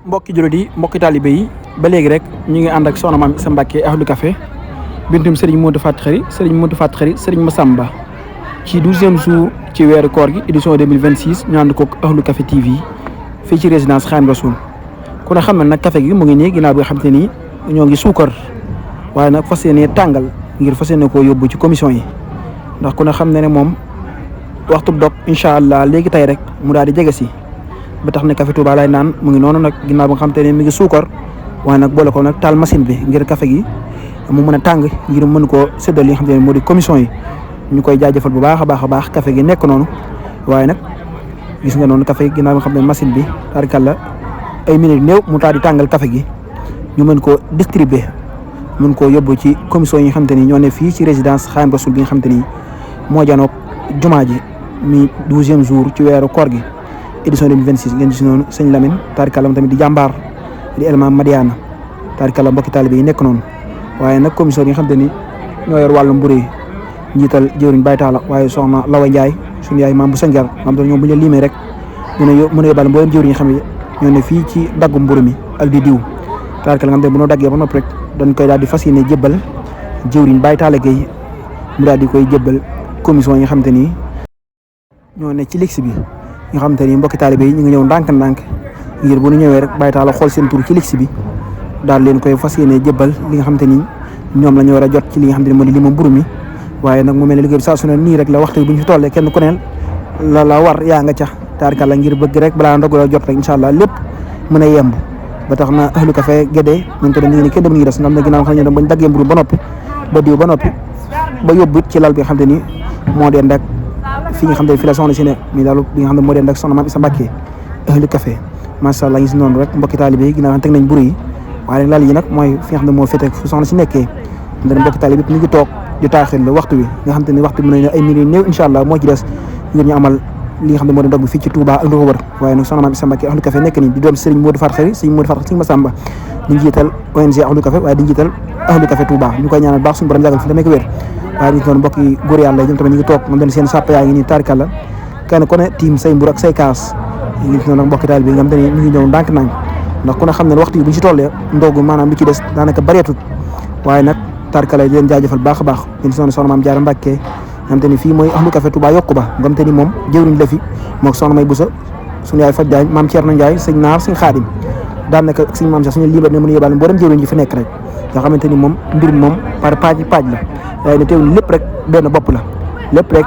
mbokki jullit yi mbokki taalibe yi ba léegi rek ñu ngi ànd ak soxna Maam Issa Mbacké Ahlu Café bintum Serigne Modou Faty Khary Serigne Massamba ci 12e jour ci weeru koor gi édition 2026 ñu ànd ko Ahlu Café TV fii ci résidence Khadim Rassoul ku ne xam ne nag café gi mu ngi nii ginnaaw bi nga xam te ni ñoo ngi suukar waaye nag fas yéene tàngal ngir fas yéene koo yóbbu ci commission yi ndax ku ne xam ne moom waxtu dog incha allah léegi tey rek mu daal di jege si ba tax ne café Touba lay naan mu ngi noonu nag ginnaaw bi nga xam te ne mi ngi suukar waaye nag boole ko nag taal machine bi ngir café gi mu mën a tàng ngir mën koo séddal li nga xam te ne moo di commission yi ñu koy jaajëfal bu baax a baax café gi nekk noonu waaye nag gis nga noonu café gi ginnaaw bi nga xam ne machine bi tarkalla ay minutes néew mu taal di tàngal café gi ñu mën koo distribuer mën koo yóbbu ci commission yi nga xam te ni ñoo ne fii ci résidence Khadim Rassoul bi nga xam te ni moo janoog jumaa ji mi 12e jour ci weeru koor gi édition 2026 ngeen gis noonu sëñ Lamine tarikalam tamit di jàmbaar di élément Madiana tarikala mbokki taalibe yi nekk noonu waaye nag commission bi nga xam te ni ñoo yor wàllu mburu yi njiital jëwriñ Baye Talla waaye soxna Lawa Ndiaye suñu yaay maam bu Sangar maam ñoom bu ñu limee rek mën a yóbbaale mboolem jëwriñ yi xam ne ñoo ne fii ci daggu mburu mi ak di diw tarikala nga xam te bu noo daggee ba noppi rek dañ koy daal di fas yéene jébbal jëwriñ Baye Talla Gueye mu daal di koy jébbal commission yi nga xam te ni ñoo ne ci lix bi nga xam te ni mbokki taalibe yi ñu ngi ñëw ndànk-ndànk ngir bu ñu ñëwee rek Baye Talla xool seen tur ci lix bi daal leen koy fas yéene jébbal li nga xam te ni ñoom la ñu war a jot ci li nga xam te ni moo di limu mburu mi waaye nag mu mel ne liggéey bi saa su ne nii rek la waxtu bi bu ñu fi tollee kenn ku ne la war yaa nga ca taarkalla ngir bëgg rek balaa ndogu la jot rek incha allah lépp mën a yemb ba tax na Ahlu Café Guédé nañ ko dem ñu ngi ni kenn dem ngi des nga xam ne ginnaaw xam ne bañ daggee mburu ba noppi ba diw ba noppi ba yóbbu ci lal bi nga xam te ni moo deen rek fi nga xam ne fi la soxna si ne mi daal bi nga xam ne moo deen rek soxna Maam Issa Mbacké Ahlu Café macha allah gis noonu rek mbokki taalibe yi ginnaaw teg nañ mburu yi waaye nag lal yi nag mooy fi nga xam ne moo féete fu soxna si nekkee ndax mbokki taalibe bi ñu ngi toog di taaxil la waxtu wi nga xam te ni waxtu bi mën na ay minutes néew incha allah moo ci des ngir ñu amal li nga xam ne moo di ndog bi fii ci Touba ak lu ko wër waaye nag soxna Maam Issa Mbacké Ahlu Café nekk nii di doom Serigne Modou Faty Khary Serigne Massamba di njiital ONG Ahlu Café waaye di njiital Ahlu Café Touba ñu koy ñaanal baax suñu borom yàggal fi tamit ko wér waaye di doon mbokk yi góor yàlla ñoom tamit ñu ngi toog moom dañ seen sàpp yaa ngi nii tarikalla kenn ku ne tiim say mbur ak say kaas ñu ngi noonu mbokki taal bi nga xam te ni ñu ngi ñëw ndànk-ndànk ndax ku ne xam ne waxtu yi bu ñu ci tollee ndogu maanaam li ci des daanaka bareetut waaye nag tarikalla di leen jaajëfal baax a baax ñu ngi soxna Maam Jaara Mbacké nga xam te ni fii mooy Ahlu Café Touba yokku ba nga xam te ni moom jëwriñ la fi mook soxna May Busa suñu yaay Faj Jaañ maam Thierno Ndiaye sëñ Naar sëñ Xaadim daanaka sëñ maam sax suñu liibar ne mën a yóbbaale mboolem jëwriñ yi fi nekk rek nga xamante ni moom mbir moom par paaj la waaye ne teewul lépp rek benn bopp la lépp rek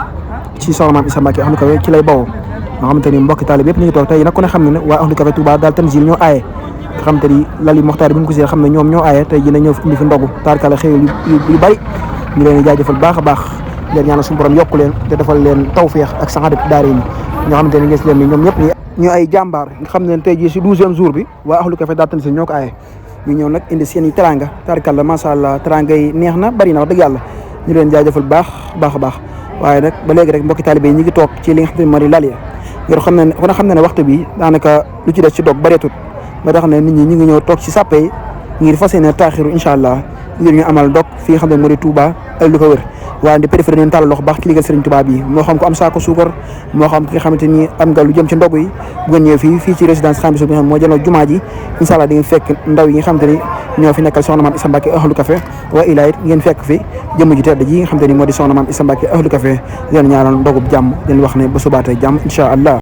ci soxna Maam Issa Mbacké Ahlu Café ci lay bawoo nga xamante ni mbokki taalibe yëpp ñu ngi toog tey nag ku ne xam ne waa Ahlu Café Touba daal Tanzil ñoo aaye nga xamante ni lali moxtaar bi ñu ko see xam ne ñoom ñoo aaye tey ji na ñëw fi indi fi ndogu taarkala xëy yu bari ñu leen di jaajëfal baax a baax leen ñaanal suñu borom yokku leen te defal leen tawfeex ak saxadat daare ni ñoo xamante ni gis leen ni ñoom ñëpp ñu ay jàmbaar nga xam ne tey jii si 12e jour bi waa Ahlu Café daal Tanzil ñoo ko aaye ñu ñëw nag indi seen i teranga taarkalla macha allah teranga yi neex na bari na wax dëgg yàlla ñu leen jaajëfal baax a baax waaye nag ba léegi rek mbokki taalibe yi ñu ngi toog ci li nga xam ne moo di lal ya ngir xam ne waxtu bi daanaka lu ci des ci dog bareetut ba tax ne nit ñi ñu ngi ñëw toog ci sàppe yi ngir fas yéene taaxiru incha allah ngir ñu amal dog fi nga xam ne moo di Touba ak lu ko wër waaye di préféré neen tàll loxo baax ci liggéey Serigne Touba bi moo xam ko am saako suukar moo xam ki nga xamante ni am nga lu jëm ci ndog yi bu ngeen ñëwee fii ci résidence Khadim Rassoul bi nga xam moo jëloo jumaa ji incha allah di ngeen fekk ndaw yi nga xamante ni ñoo fi nekkal soxna Maam Issa Mbacké Ahlu Café wa ilaa it ngeen fekk fi jëmm ji tedd ji nga xamante ni moo di soxna Maam Issa Mbacké Ahlu Café leen ñaanal ndogub jàmm leen wax ne ba subaatee jàmm incha allah